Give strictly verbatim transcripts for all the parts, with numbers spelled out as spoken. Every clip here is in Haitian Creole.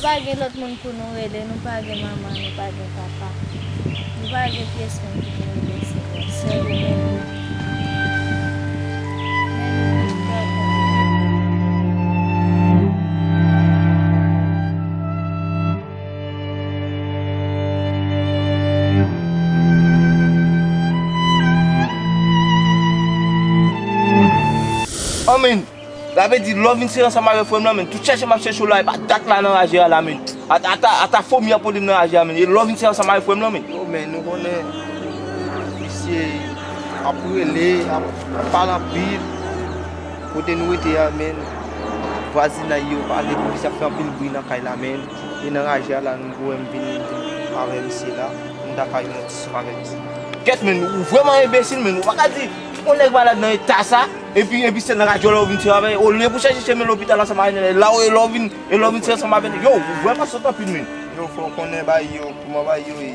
Pa gen lòt moun pou nou rele, nou pa gen manman, nou pa gen papa. Nou pa gen pyès moun pou nou rele, Senyè. Sèl ou menm. Anmwey! Sa vle di, lè w vin sere ansanm avèk frè m lan, men, tout chèche m ap chèche w la, e pa dat la nan raje a la, men. Ata, ata, ata fomi ap pwole m nan raje a, men. E lè w vin sere ansanm avèk frè m lan, men. Yo, men, nou konnen, misye ap rele, ap pale anpil. Kote nou rete a, men, vwazinay yo pale pou misye ap fè anpil bri nan kay la, men. E nan raje a la, nou wè m vin, vin avè misye la, m ta ka yon ti souf avè misye. Kèt, men, ou vrèman enbesil, men, ou pa ka di, yon nèg malad nan eta sa, epi, epi se nan raje w la ou vin tire avè l. Olye pou chèche chemen lopital ansanm avè nèg la, e la w, e la w vin, e la w vin tire ansanm avè nèg. Yo, ou vrèman sòt anpil, men. Yo, fò w konnen bay yo, kòman bay yo ye.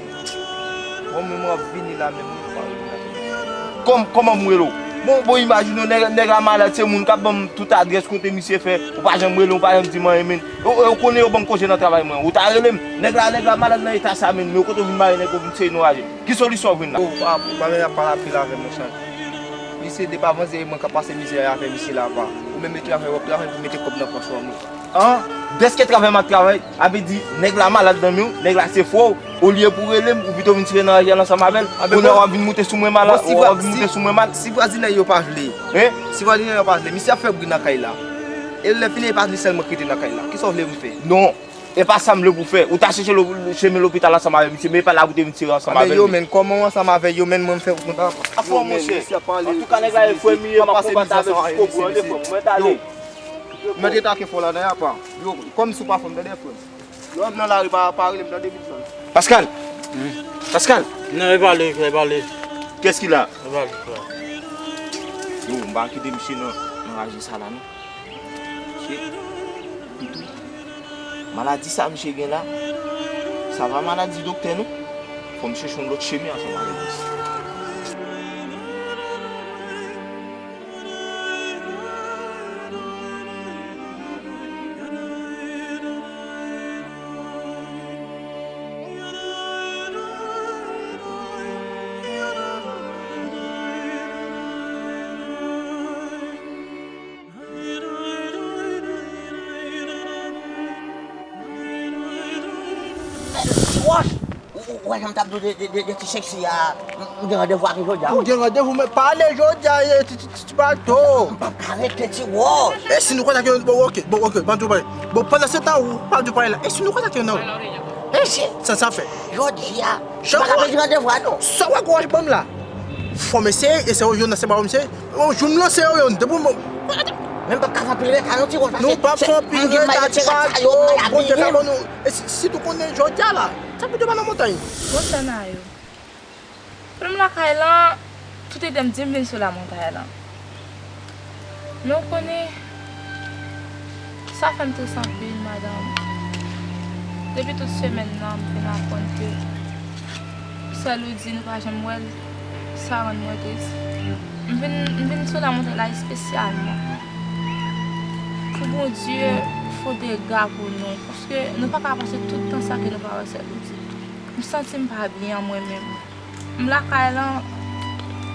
Bon, men mwen ap vini la, men mwen pa vini la. Kòm, kòman m rele w? Bon, bon, imajine w, nèg, nèg la malad, se moun k ap ban m tout adrès kote misye fè, ou pa janm rele m, ou pa janm di m anyen, men. Yo, yo konnen yo ban m konje nan travay mwen. Ou ta rele m, nèg la, nèg la malad nan eta sa, men, men kote w vin mare nèg, ou vin sere nou raje. Ki solisyon w jwenn la? Ou pa, ou pa menm ap pale anpil avè m, monchè. Misye depi avan se mwen k ap pase mizè a avè misye la, pa. Ou menm mete afè w ap travay pou mete kòb nan pòch ou an, men. An, dèske travay m ap travay, sa vle di, nèg la malad nan men w, nèg la se frè w, olye pou w rele m, ou pito vin tire nan raje a ansanm avè l, kounye a w ap vin moute sou mwen mal, w ap vin moute sou mwen mal. Si vwazinay yo pa vle, si vwazinay yo pa vle, misye ap fè bri nan kay la. E lè fini, e pa li sèlman ki rete nan kay la. Kisa w vle pou m fè? Non, e pa sa m vle pou w fè. Ou ta chèche lo-, chemen lopital ansanm avè misye, men e pa la pou w te vin tire ansanm avè l. Yo, men, kòman w ansanm avè yo, men, mwen m fè pou konn. Afò, monchè. Antouka, nèg la e frè m li ye, m ap konbat avè l jiskobou, tande frè m, mwen t ale. Mèt retake fò la nan apa. Yo, kòm si w pa fè m, tande frè m. Lè w nan lari, pa, pa rele m, tande, Wilson. Pascal! Pascal! Non, e pale, e pale. Qu'est-ce qu'il a? E pale, frè. Yo, m pa kite misye nan, nan raje sa la, non. Misye, pitou. Maladi sa misye gen la, sa pa maladi doktè, non. Fò m chèche yon lòt chemen ansanm avèk misye. Ti Wòch! Ou, ou, ou wè jan m t ap di w de, de, de, de ti seksi a, m, m gen randevou ak li jodi a, wi. Ou gen randevou, men pale jodi a, e, ti, ti, ti, ti palto. M p ap ka rete, Ti Wòch. E si nou kontakte yo, bon, oke, bon, oke, ban m di w pale. Bon, pandan se tan ou pa di w pale la, e si nou kontakte yo nan ri? E si? Sa, sa fè. Jodi a, m pa ka pèdi randevou a, non. Sa w wè gwo wòch ban m la? Fò m eseye, eseye yon nan se ba w m se. Yon jou m lanse yo, yon depi m. Men m p ap ka fè anpil reta non, Ti Wòch, paske se anpil reta, Ti Wòch, Bondye ka ban nou. E si, si tou konnen jodi a la, sa pito pa nan montay. Bon, sa nan yo. Pou m lakay lan, tout ede m di m vin sou lamontay lan. Men w konnen, sa fè m tris anpil, madanm. Depi tout semèn nan, m vin aprann ke sè Loudy, nou pa janm wè l, sa rann mwen tris. M vin, m vin sou lamontay la espesyalman pou Bondye fè dega pou nou, paske nou pa ka pase tout tan sa ke nou pa wè sè Loudy. M santi m pa byen mwen menm. M lakay lan,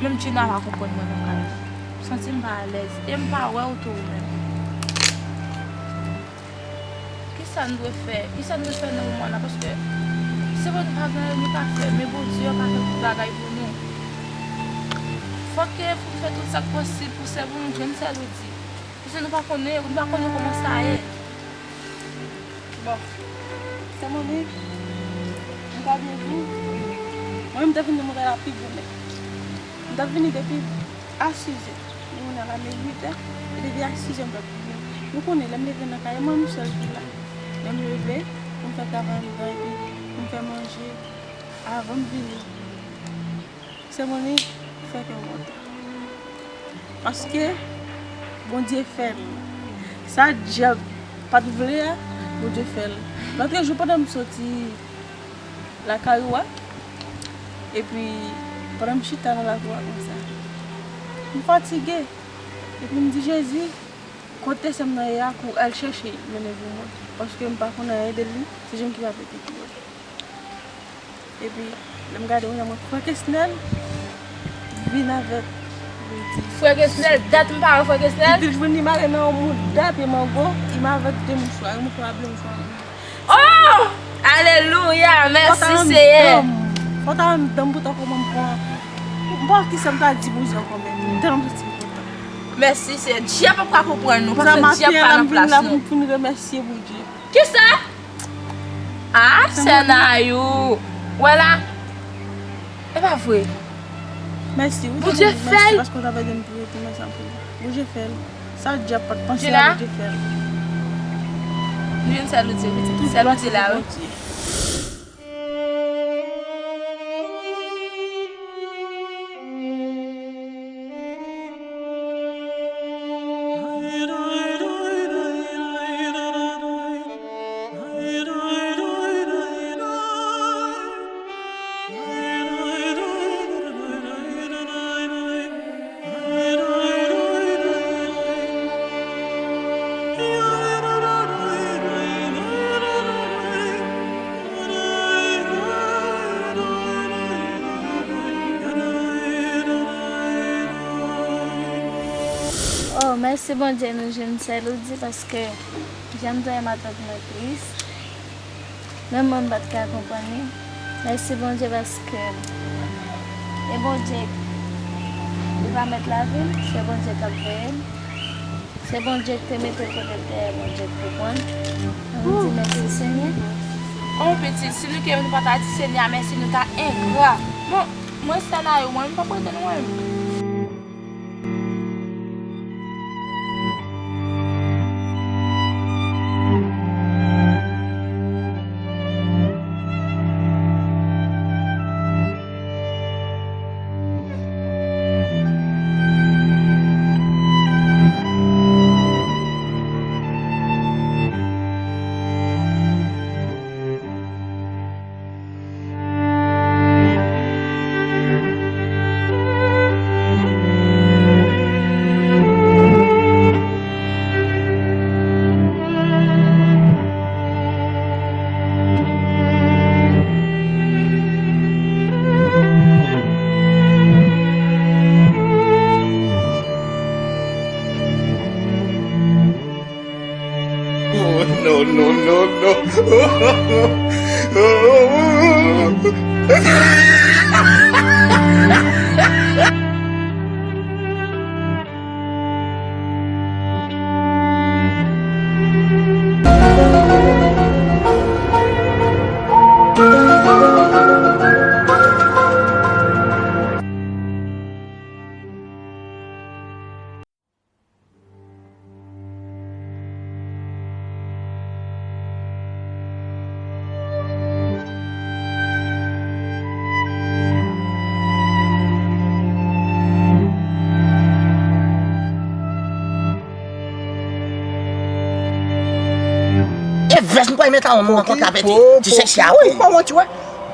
menm Gina pa konprann mwen lakay lan. M santi m pa alèz e m pa wè w tou ou menm. Kisa n dwe fè? Kisa n dwe fè nan moman la? Paske se vre nou pa gen anyen nou ka fè, men Bondye ka fè tout bagay pou nou. Fòk ke pou n fè tout sa k posib pou sè pou nou jwenn sè Loudy. Paske nou pa konnen, nou pa konnen kòman sa ye. Bon, sè Monique, nou pa byen tou? Mwen, m te vin nan montay la pi bonè. M t ap vini depi a sizè. Nou vini a la men uitè, e depi a sizè m t ap vini. Nou konnen, lè m leve nan kay mwen, m sèl ki la. Lè m leve, pou m fè travay anndan, epi pou m fè manje, avan m vini. Sè Monique, fè kè w kontan. Paske Bondye fè l. Sa dyab pa t vle a, Bondye fè l. Lòtrejou, pandan m soti lakay ou a, epi pandan m chita nan lakou a konsa, m fatige. Epi m di, Jezi, kote sè m nan ye a, kou al chèche mennen pou mwen. Paske m pa konn anyen de li, se Jim ki pa pete pou mwen. Epi, lè m gade konnya, m wè Frè Kesnèl vin avèk Rudy. Frè Kesnèl, dat m pa wè Frè Kesnèl. Epi, l jwenn li mare nan yon mouda pye mango, li mare avèk de mouchwa, yon mouchwa ble, mouchwa. Oh! Alelouya! Mèsi, Seyè. Fò ta menm dan m pou ta kòman m pran. M pa wè kisa m ta di Bondye ankò, men dan m santi m kontan. Mèsi, Seyè. Dyab ap ka konprann nou, paske dyab pa nan plas nou. Pou n remèsye Bondye. Kisa? Ah, sè Nayou. Wè la. E pa vre. Mèsi, wi. Bondye fè l. Mèsi paske w ta vle m priye pou mwen sa pou Bondye fè l. Sa dyab pa t panse a, Bondye fè l. Nou jwenn sè Loudye, pitit. Sè Loudye la, wi. Oh, mèsi Bondye, nou jwenn sè Loudye paske jan m te wè matant mwen tris. Menm mwen m pa t ka konprann li. Mèsi Bondye paske e Bondye li pa mèt lavi m, se Bondye k ap veye m. Se Bondye ki te mete l kote l te ye, Bondye ki pou pran l. Ann di mèsi Senyè. Oh pitit, si nou ke nou pa ta di Senyè a mèsi, nou ta engra. Bon, mwen sè Nayou, mwen, m p ap rete lwen. Oh, no, no, no, no. E vès m pral met a yon mwen kontre avè ti, ti seksi a, wi. Ou pa manti, wè.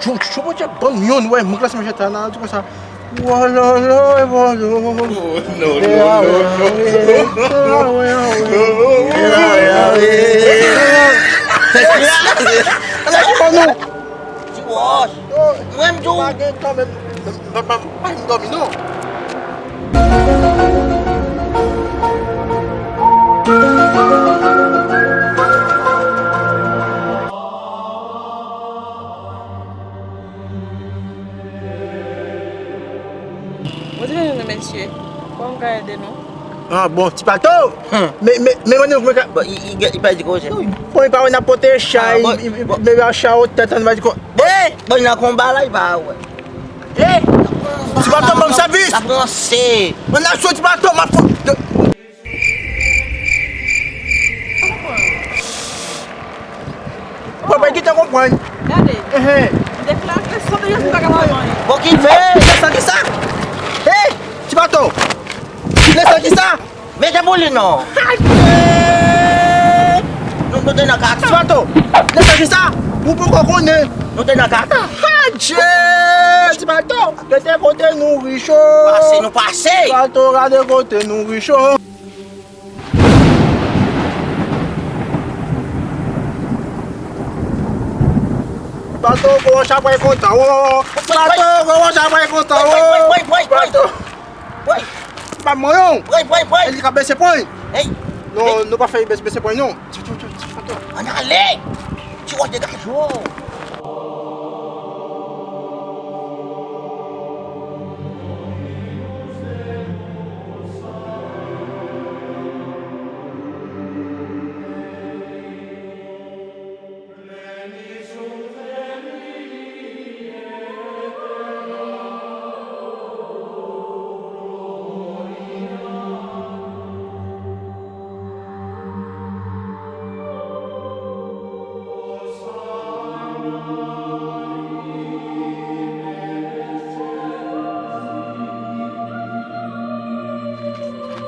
Jou, jou Bondye ban m youn, wè, mwen klase manje ta nan, di konsa. Wololo, e wolo. Oh, no, no, no, no. Ti wòch. Mwen m di w. Pa gen tan menm. Pa, pa, pa vin dòmi non. Bondye beni nou, mesye. Kòman m ka ede nou? Ah, bon, Ti Pato! Hmm. Men, men, men, men, men, men, bon, li, li, li pa di koze. Bon, li pa wè n ap pote chay, ah, bon, li, li, bon. Men, chay o tèt, li pa di ko-, bon, bon, nan konba la, li pa wè. Hey! Ti Pato, ban m sèvis! L ap ranse. Ann al soti, Ti Pato, m ap fò. Papa, ki te konprann? Gade. Ehe. M te fè la, m te santi yo, m pa ka fè anyen. Bon, ki fè? Lesan ki sa? Hey! Ti Pato! Lesan ki sa? Mete pou li non. Adje! Nou, nou te nan kaka. Ti Pato, lesan ki sa? Ou poko konnen. Nou te nan kaka. Adje! Ti Pato, gade kote nou richo. Pase, nou pase. Ti Pato, gade kote nou richo. Bato gwo wòch ap pran kontan, wo. Bato gwo wòch ap pran kontan, wo. Bato. Pa mwen, non. E li ka bese pwen. Non, nou pa fè bese, bese pwen, non. Ann ale. Ti wòch degaje w.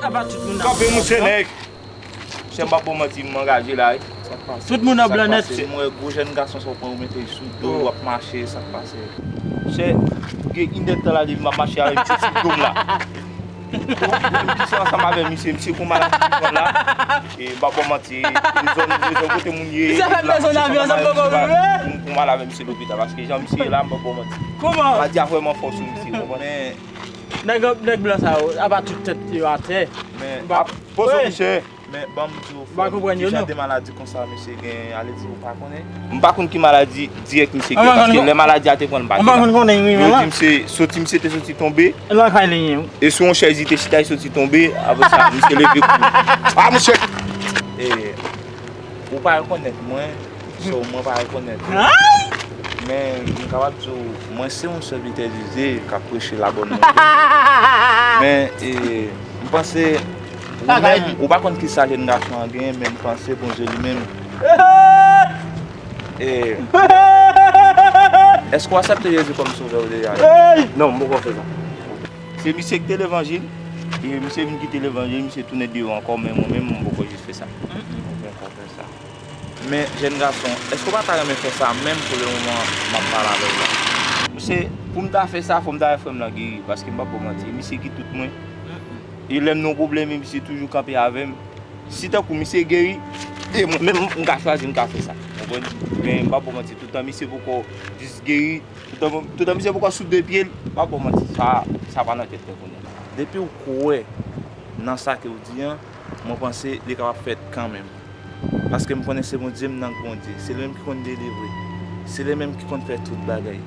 Apa tout moun ap Kanpe, monchè, nèg. Chè, m p ap ba w manti, m angaje la, wi. Sa k pase? Tout moun an blan nèt. M wè gwo jèn gason sa w pran ou mete l sou do, w ap mache, sa k pase? Chè, gen inèdtan la depi m ap mache avèk misye sou do m la. Menm ki se ansanm avè misye, misye gon maladi ki pran la. E m p ap ba w manti, e zòn, e zòn kote moun ye, misye fè m bezwen nan avyòn, sa m poko vle. Pou m al avè misye lopital, paske jan misye ye la, m p ap ba w manti. Kòman? Maladi a vrèman fò sou misye, w konprann? Men, nèg, nèg blan sa yo, apa tout tèt yo atè. Men, poze w, misye. Men ban m di w, frè m, ki jan de maladi konsa misye gen, ale di ou pa konnen? M pa konn ki maladi dirèk misye gen, paske lè maladi a te pran l, m pa te la. Yo di misye soti, misye te soti tonbe. E sou yon chèz li te chita, li soti tonbe, apre sa, misye leve kouri. A, monchè! E, ou pa rekonèt mwen, so, mwen pa rekonèt ou. Men, m kapab di w, mwen se yon sèvitè Dye k ap preche labòn nouvèl. Men, e, m panse, ou menm, ou pa konn ki sa jèn gason an genyen, men m panse Bondye li menm. E, èske w aksepte Jezi kòm sovè w deja? Non, m poko fè sa. Se misye ki te levanjil, e misye vin kite levanjil, misye tounen deyò ankò, men mwen menm, m poko jis fè sa. M poko fè sa. Men, jèn gason, èske w pa ta renmen fè sa menm pou le moman m ap pale avè w la? Misye, pou m ta fè sa, fò m ta fè frè m nan geri, paske m p ap ba w manti, misye ki tout mwen. E lè m nan yon pwoblèm, e misye toujou kanpe avè m. Si tankou misye geri, e mwen menm, m ka chwazi, m ka fè sa. Ou konprann? Men m p ap ba w manti, toutan misye poko jis geri, toutan, toutan misye poko sou de pye l, m p ap ba w manti, sa, sa pa nan tèt mwen kounye a. Depi w kwè nan sa ke w di an, mwen panse li kapab fèt kanmenm. Paske m konnen se Bondye m nan k Bondye. Se li menm ki konn delivre. Se li menm ki konn fè tout bagay.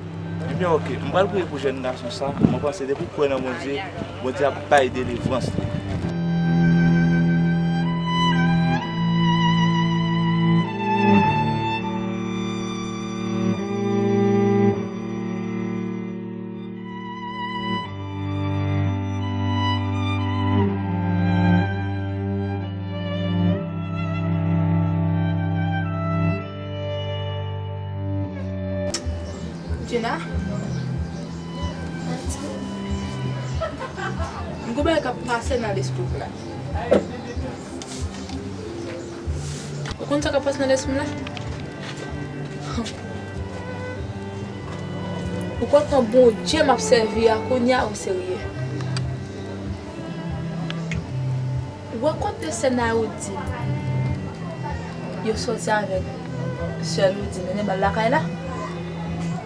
Ebyen, oke, m pral priye pou jèn gason sa. Mwen panse depi w kwè nan Bondye, Bondye ap bay delivrans li. Djena? M gon bagay k ap pase nan lespri m la. Ou konn sa k ap pase nan lespri m la? Ou kwè pran Bondye m ap sèvi a kounye a, ou serye? Ou wè kote sè Nayoudi yo sòti avèk sè Loudi mennen bal lakay la?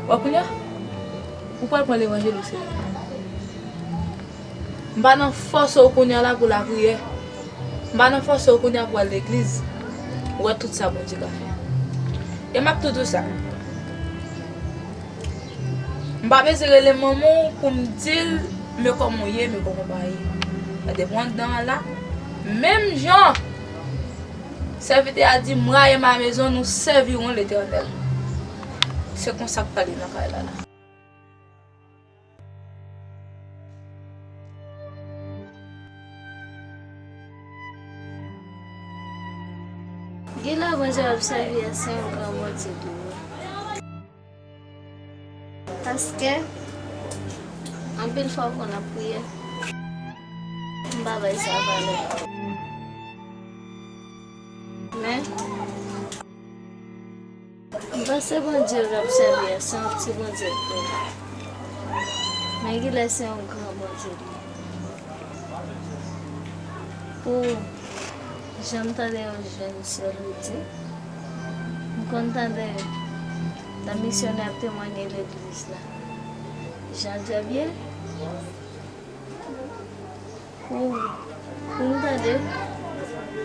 Ou wè kounye a? Ou pral pran levanjil ou serye? M pa nan fòse w kounye a la pou lapriyè. M pa nan fòse w kounye a pou al legliz. Ou wè tout sa Bondye ka fè. E m ap tou di w sa. M pa bezwen rele manman w pou m di l, men kòman w ye, men kòman w pa ye. Gade pou anndan an la. Menm jan sèvitè a di, m rayi ma maison, nous servirons l'Éternel. Se konsa k pale nan kay la la. Gen lè Bondye w ap sèvi a se yon gran Bondye tou wi. Paske anpil fwa w konn ap priye, m pa bay sa valè. Men, m panse Bondye w ap sèvi a, se yon ti Bondye l ye. Men genlè se yon gran Bondye l ye. Pou jan m tande yon jèn sè l di, m konn tande Nan misyonè ap temwanye legliz la. Jan Jòb ye? Pou, pou m tande,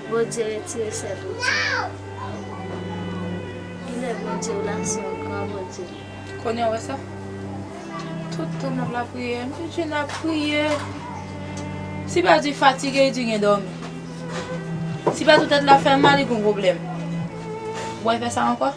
Bondye retire sèl ou di. Kilè Bondye w la se yon gran Bondye. Kounye a w wè sa? Tout tan m ap lapriyè, m toujou ap priye. Si pa di fatige, li di gen dòmi. Si pa di tèt la fè mal, li gon pwoblèm. W wè fè sa ankò?